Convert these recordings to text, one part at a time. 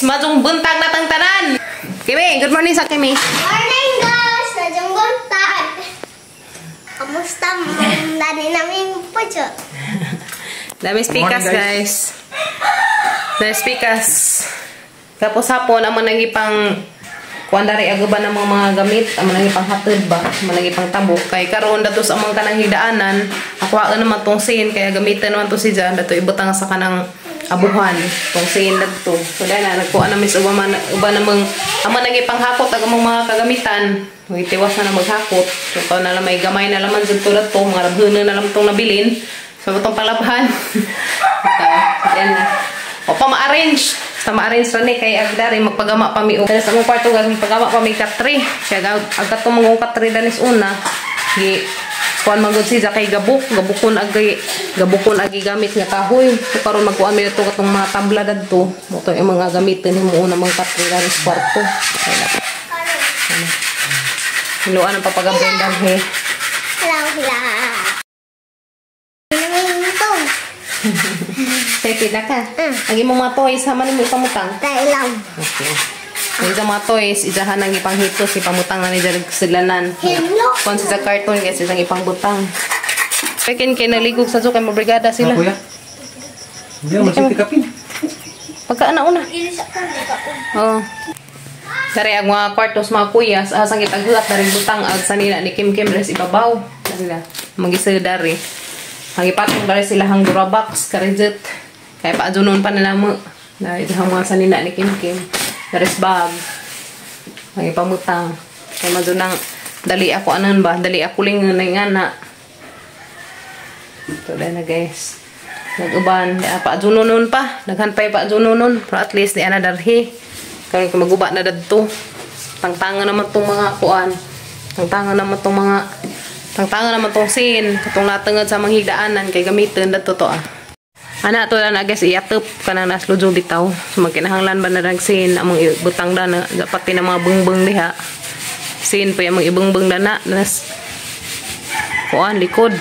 Guys, maayong buntag natang tanan. Kimi, good morning sa Kimi. Morning, guys! Maayong buntag! Kamusta mo? Dani namin po. Dami speakers, Morning, guys. Dami speakers. Tapos hapon, amo nang ipang kuan dari aguban ng mga gamit, amo nang ipang hatod ba, amo nang ipang tabok kay karon dato sa among kanang higdaanan, akuhaan naman tong sin kaya gamitan naman to si Jan dato ibutang sa kanang abuhan tong sin dadto. So dahil na nagkuha namin sa uban man uban namang amo nang ipanghakot ag among mga kagamitan. May tiwas na na maghakot. So to na lang may gamay na laman jud to dato, mga labhuna na lang tong nabilin. So itong palabhan. Okay, yan na. O pa ma-arrange. Basta ma-arrange ra ni kay agdari magpagama pa mi og sa among kwarto, guys, magpagama pa mi katre. Kaya ag katong mga katre danis una gi kuan man gud siya kay gabuk, gabukon agi gabukon agi gamit nga kahoy. So karon magkuan mi dito katong mga tabla dadto. Mo to yung mga gamitin himo una mga katre danis kwarto. Kaya hiluan ang papagabon danhi. Hello, hello. Namin ito. Excited na ka? Mm. Ang imong mga toys, sama nimo ipamutang. Tayo lang. Okay. Ang isang mga toys, ijahan ang ipanghitos, ipamutang na ni dyan siglanan. Hello. Kung sa carton, guys, isang ipangbutang. Pekin kay naligog sa kay mabrigada sila. Ah, kuya. Hindi ako magsitikapin. Pagka na una. Ilis ako, hindi ka Oo. Dari ang mga kwartos mga kuyas, asang itaghulat dari butang ag sanina ni Kim Kim res ibabaw. Dari na, magisa dari. Ang ipatong dari sila hang Durabox, karijet. Kaya pa adunon pa nila mo. Na ito ang mga sanina ni Kim Kim. Dari bag. Ang ipamutang. Kaya madunang dali ako anan ba? Dali ako ling na nga na. Ito na guys. Nag-uban. Pa adunon pa. Naghan pa adunon. Pero at least di ana darhi. Karon kung maguba na dadto. Tangtangan naman tong mga kuan. Tangtangan naman tong mga tangtangan naman tong sin. Katong natangad sa mga higdaanan kay gamitin dadto to ah. Ana to na guys, iatop kanang nasludyo bitaw. So magkinahanglan ba na nag sin among ibutang dana pati na mga bungbong diha. Sin pa among ibungbong dana nas kuan likod.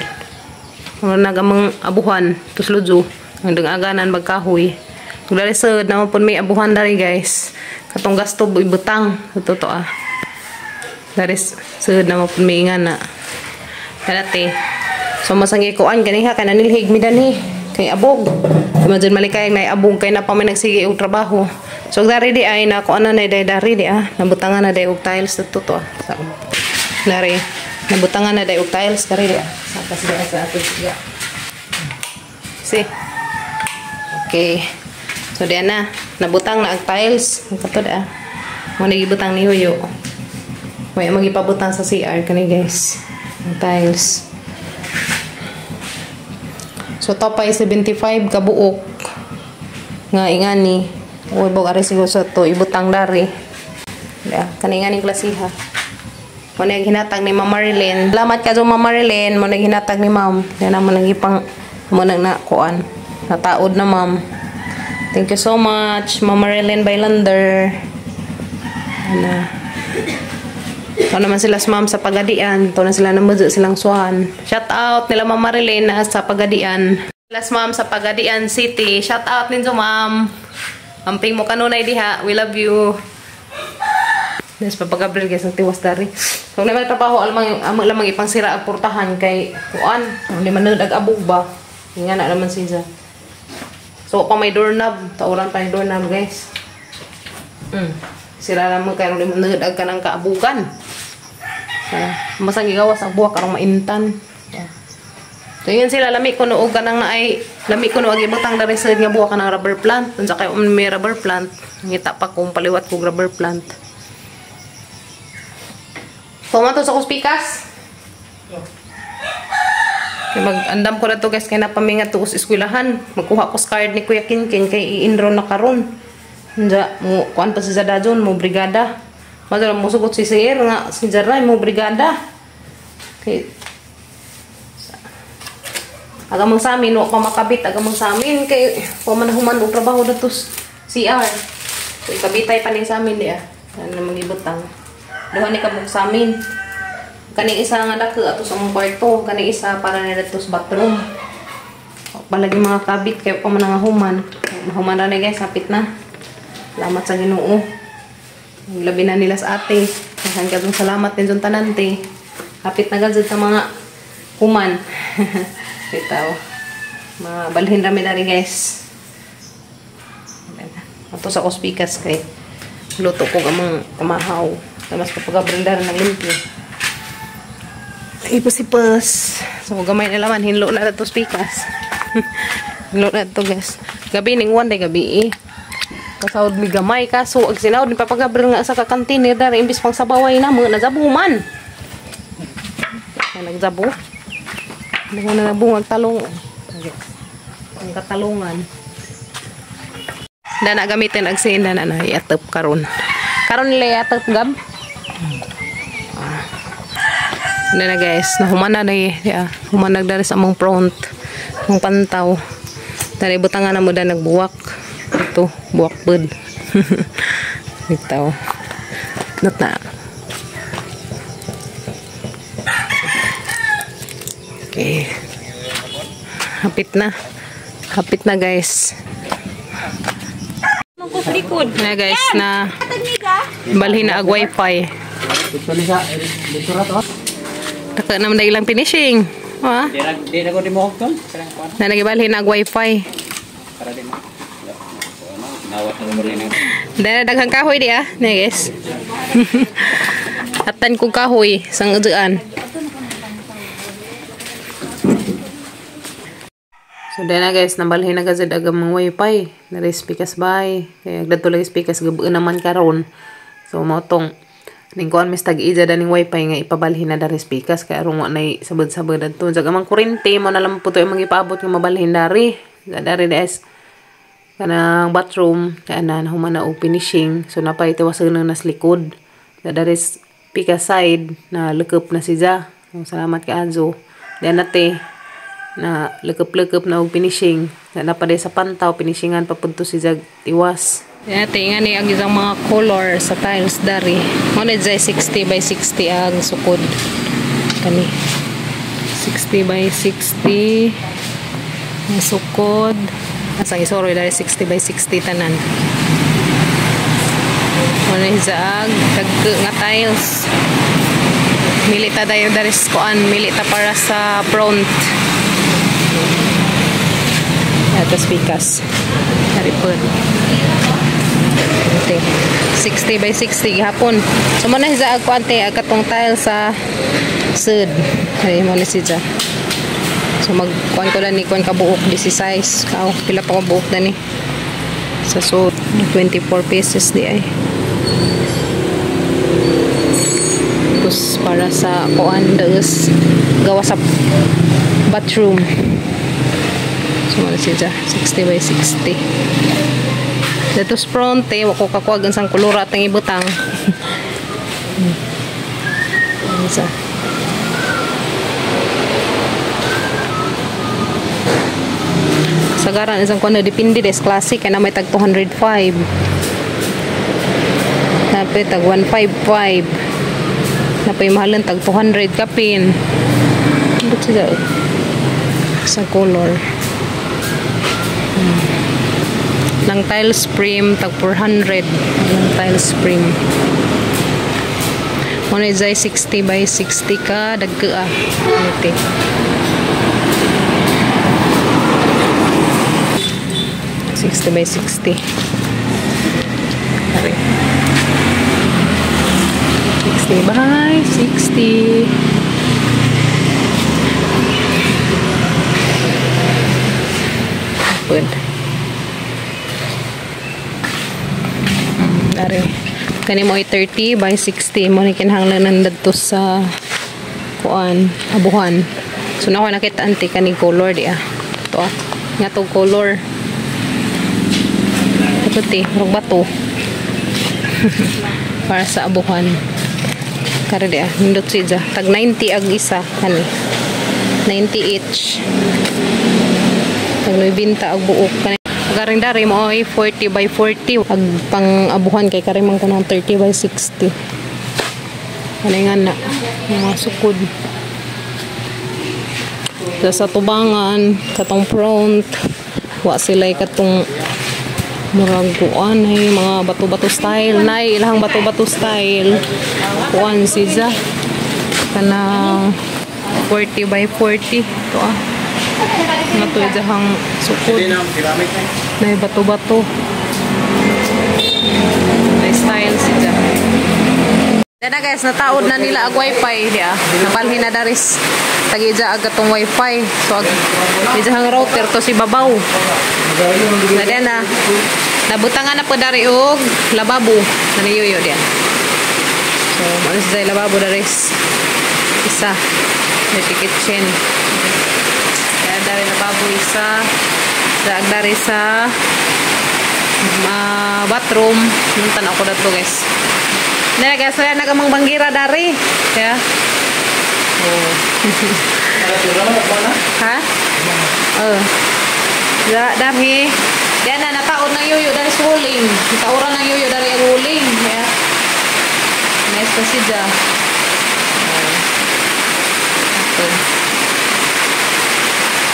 Mga nagamang abuhan tusludyo. Ang aganan magkahoy. Kung dari sud naman pun may abuhan dari guys. Katong gasto ibutang ito to ah. Dari sud naman pun may nga na. Kanate. So masangi kuan ganiha kay nanilhig mi danhi kay abog. Imagine malikay na abog kay na pa may nagsige og trabaho. So dari di ay na kuan na day dari di ah. Nabutangan na day og tiles dito to ah. Sa dari nabutangan na day og tiles dari di ah. Sa kas di sa ato siya. See. Okay. So diyan na, nabutang na ang tiles. Ang kato da. Mo na gibutang ni Huyo. May magipabutang sa CR kani guys. Ang tiles. So to pa 75 kabuok nga ingani. Uy bog ari siguro sa to ibutang dari. Ya, kani ingani klasiha. Mo na hinatag ni Ma'am Marilyn. Salamat ka Ma'am Marilyn, mo na hinatag ni Ma'am. Yan mo nang ipang mo nang na kuan. Nataod na ma'am. Thank you so much, Ma'am Marilyn Bailander. Ano. Ito naman sila sa ma'am sa Pagadian. Ito na sila namudyo silang suhan. Shout out nila Ma'am Marilyn na sa Pagadian. Sila sa ma'am sa Pagadian City. Shout out ninyo ma'am. Amping mo kanunay diha. We love you. Des Papa Gabriel guys, ang tiwas dari. So naman trabaho alamang amang lamang ipangsira ang portahan kay kuan, hindi man ag abog ba. Nga na naman siya. So pa may doorknob, tauran pa yung doorknob guys. Sira naman kay di man ag kanang kaabugan. Masang gigawas ang buwak karong maintan. Yeah. So yun sila lami kuno og kanang naay lami kuno ag ibutang dari sa nga buwak kanang rubber plant. Unsa kay may rubber plant, ngita pa kung paliwat kog rubber plant. Kuman to sa kuspikas. Kay mag-andam ko na to guys kay napamingat to sa eskwelahan. Magkuha ko sa card ni Kuya Kinkin kay i-enroll na karon. Unja mo kuan pa si Zadajon mo brigada. Madala mo sugot si Sir nga si Jaray mo brigada. Kay aga mang sa amin, wa pa makabit aga mang sa amin kay wa man human og trabaho dato CR. So ikabitay pa ni sa amin di ah. Ano mangibutang. Duha ni kabuk sa amin. Kaning isa nga dako ato sa among kwarto, kaning isa para na dato sa bathroom. Palagi mga kabit kay pa man nga human. Mahuman ra ni guys, hapit na. Salamat sa Ginoo. Labi na nila sa ate. Daghan kadtong salamat din sa tanan te. Hapit na gud sa mga human. Bitaw. Mabalhin rami dari guys. Ato sa kuspikas kay luto ko among kamahaw. Tamas kapag-brindar ng limpyo. Ipos-ipos. So gamay na laman hinlo na ato spikas. Hinlo na to guys. Gabi ning one day gabi eh. Kasawod mi gamay kaso ag sinawod ni Papa Gabriel nga sa kakantiner dari imbis pang sabaway na mo nazabo man. Ay, nagzabo. Mga na nabungag talong. Ang katalungan. Dana gamitin ag sin dana na iatop karon. Karon nila iatop gab. Ah. Dana guys, nahuman na day. Yeah, human nagdari sa among front. Among pantaw. Dari butangan na mo da nagbuwak. Ito, buwak bud. Bitaw. Not na. Okay. Hapit na. Hapit na guys. Na guys, na balhin na ag wifi. Taka naman na ilang finishing. Ha? Na nagibalhin na ag wifi. Dahil daghang kahoy di ah, na guys. Atan kong kahoy sang uduan. So dahil na guys, nabalhin na gazed ag mga wifi. Na-speakers bay. Kaya dadto lang speakers gabi naman karon. So mao tong ning kuan mis tag-ija daning wifi nga ipabalhin na dari speakers kay aron wa nay sabad-sabad adto. Sa amang kuryente mo na lang puto imong gipaabot nga mabalhin dari. Dari guys. Kanang bathroom kaya na human na og finishing so napay tiwasan na nas likod na dari pika side na lekep na siya. So, salamat kay Azo diyan nate na lekep-lekep na og finishing na napaday sa pantaw finishingan papunto si jag tiwas. Diyan nate nga ni ang isang mga color sa tiles dari mo na jay 60 by 60 ang sukod kani 60 by 60 ang sukod. Sa isoroy dari 60 by 60 tanan. Wala hizaag tagke nga tiles. Mili ta dayo dari kuan, mili ta para sa front. Atas pikas. Dari pud. Okay. 60 by 60 gihapon. So mo na hizaag kuan te ag katong tile sa sud. Ay mo na siya. So magkuan ko lang ni kuan ka buok this size. Kao pila pa ko buok dani. Sa so 24 pieces di ay. Tapos para sa kuan daos gawa sa bathroom. So mo siya 60 by 60. Datos front eh wa ko kakuag unsang kolor atang ibutang. Sa sagaran isang kuno depende des classic kay na may tag 205. Napay tag 155. Napay mahalan tag 200 kapin. But siya sa color. Lang tiles frame tag 400. Lang tiles frame. Mo na 60 by 60 ka dagko ah. Ite. 60 by 60. Sorry. 60 by 60. Good. Dari. Kani mo ay 30 by 60. Mo ni kinahanglan dadto sa kuan, abuhan. So na ako nakita ante kani color di ah. To ah. Nga to color. Puti, rog bato. Para sa abuhan. Kare di ah, nindot siya. Tag 90 ag isa kani. 90 each. Tag 90 ag buok kani. Garing dari mo ay 40 by 40 ag pang abuhan kay kare man kuno 30 by 60. Kani nga na mga sukod. Sa tubangan katong front wa sila katong Murag kuan ay mga bato-bato style nay ilahang bato-bato style. Kuan siya. Kanang 40 by 40 to ah. Nga to ijahang sukod. Nay bato-bato. May style siya. Dana guys, nataod na nila ag wifi diya. Nabalhin na daris tag-ija ag atong wifi. So ag ijahang router to si babaw. Na diya na. Nabutangan na po dari og lababo. Naniyoyo diya. So, ano siya lababo daris. Isa. May kitchen. Kaya dari lababo isa. Daag dari sa bathroom. Nuntan ako dato guys. Nah guys, saya nagamang banggira dari ya. Oh. Ha? Oh. Da dari. Diyan na nataod ng yuyo dari suling. Tauran ng yuyo dari guling ya. Nice pa siya. Oh. Okay.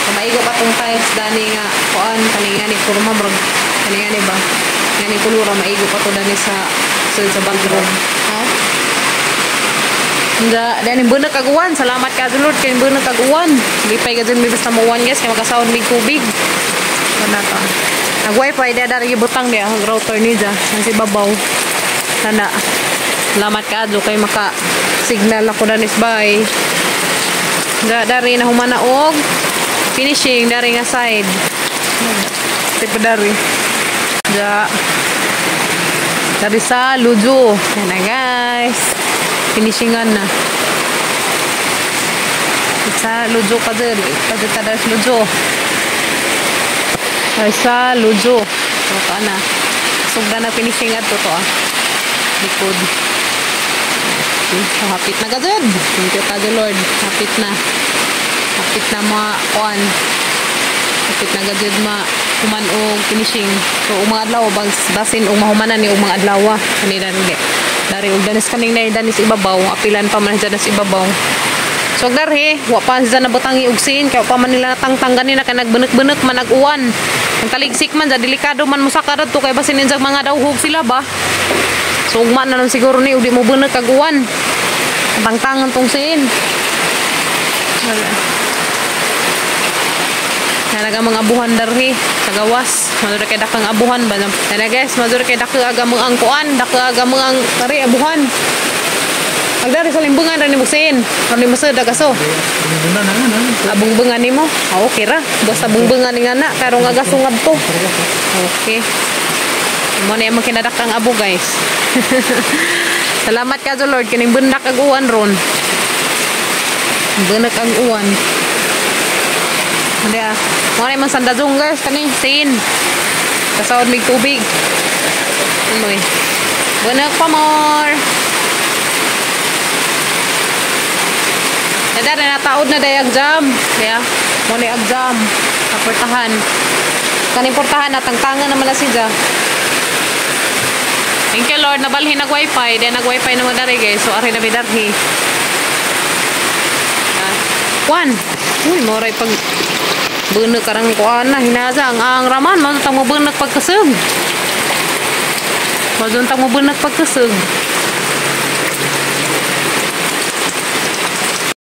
So, maigo pa tong tiles dani nga kuan kani nga ni kurma murag kani nga ni ba? Nga ni kulura maigo pa to dani sa bathroom. Ha? Nga, dani bunag kaguan. Salamat ka Lord kay bunag kaguan. Lipay ka dyan, may basta mo uwan guys kay makasahod mig tubig. Wala ka. Nag wifi dia dari gibutang dia ang router niya ang si babaw. Sana. Salamat ka adyo kay maka signal ako danis bay. Nga dari na humana og finishing dari nga side. Tipo dari. Nga dari sa lujo. Yan na guys. Finishingan na. Sa lujo ka dyan. Pagkita dari sa lujo. Dari sa lujo. Ito na. Sugda na finishing at to ah. Likod. Okay. So, hapit na ka dyan. Thank you ka Lord. Hapit na. Hapit na mga kuan. Hapit na ka dyan ma human og finishing. So, ug mga adlaw basin og mahumanan ni og mga adlaw. Kanila rin. Dari og danis kaning na danis ibabaw, apilan pa man danis ibabaw. So darhi, wa pa siya nabutangi og sin kay wa pa man nila natangtang ganina kay nagbunek-bunek man nag-uwan. Ang taligsik man ja delikado man mosaka radto kay basin ninjag mga dawhog sila ba. So ugma na lang siguro ni og di mo bunek kag uwan. Tangtangan tong sin. Wala. Nalaga mga abuhan darhi sa gawas. Madura kay dakang abuhan ba? Nala guys, madura kay dako aga mga ang kuan, dako aga mga ang kari abuhan. Agdari sa limbungan ra ni Musin. Ron ni Musod agaso. Abungbungan nimo? Ah, okay ra. Basta bungbungan ni nga na karong agaso ngadto. Okay. Mo na imong kinadakang abo guys. Salamat ka Lord kining bundak ag uwan ron. Bunak ang uwan. Hindi ah. Mga naman sandadong guys. Kani, sin. Kasawad may tubig. Ano eh. Bunak pa more. Nadara, nataod na dayag jam. Kaya, muna ag jam. Kaportahan. Kaning portahan, natangtangan naman na siya. Thank you Lord. Nabalhin nag wifi. Then nag wifi naman dari guys. So, ari na bidarhi. One. Uy, moray pag bunak karang kuan na hinasa ang raman mazutang mo bunak pagkasug. Mazutang mo bunak pagkasug.